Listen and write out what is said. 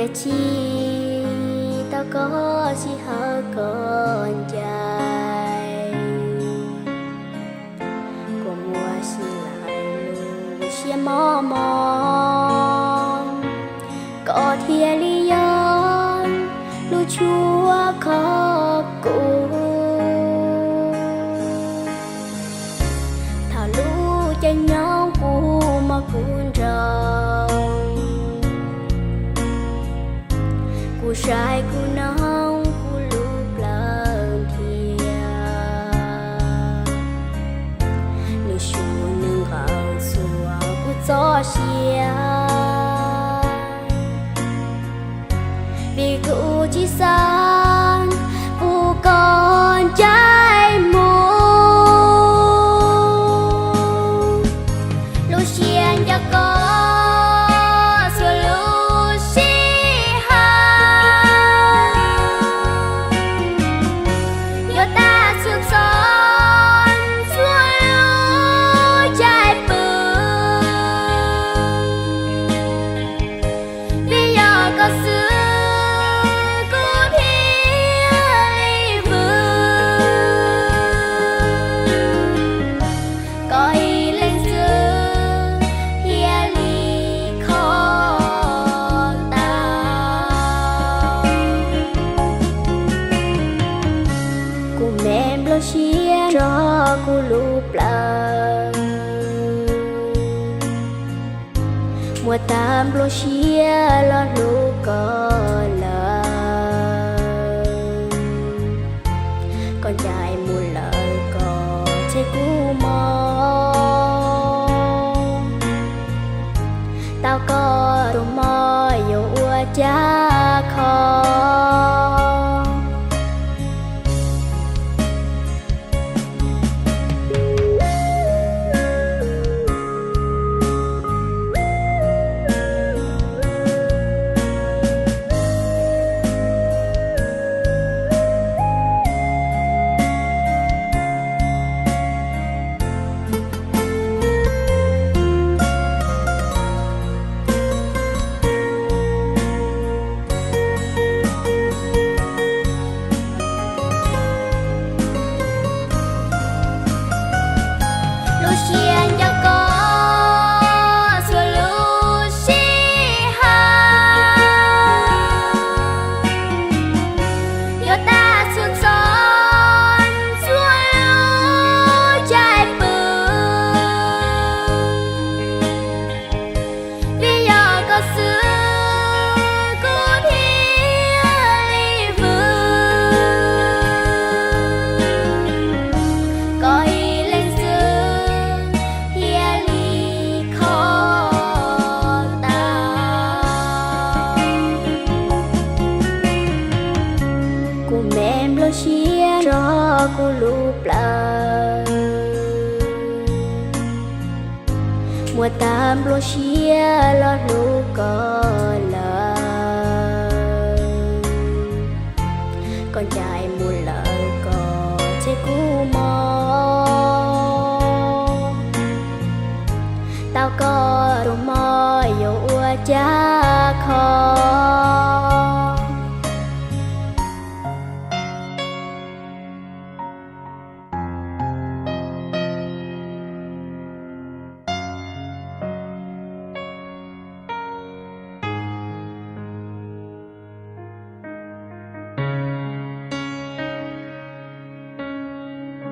Tsis tau koj sij hawm koj ncaim, kuv muaj sij hawm lub siab mob mob, koj thiaj li yog lub tshuaj kho kuv. Thaum lub caij nyoog kuv mob kuv nraug, kuv saib kuv noog kuv lub plawv thiab, nws su nws nqaws txhua kuv txoj sia. Vim kuv tsis xav pub koj ncaim mus, lub siab nco koj txhua lub sij hawm, yuav tag txhua txhua txhua lub caij pw. Vim yog koj xwb kuv thiaj li vwm, koj ib leeg xwb thiaj li kho tau. Kuv me nplooj siab nrog kuv lub plawv, muaj tag nplooj siab los hlub koj lawm. Koj ncaim mus lawm koj tseg kuv mob, tau koj tus mob yuav ua cas kho. Lub siab nco koj txhua lub sij hawm, yuav tag txhua txhua txhua lub caij pw. Vim yog koj xwb kuv thiaj li vwm, koj ib leeg xwb thiaj li kho tau. Kuv me nplooj siab nrog kuv lub plawv, muaj tag nplooj siab los hlub koj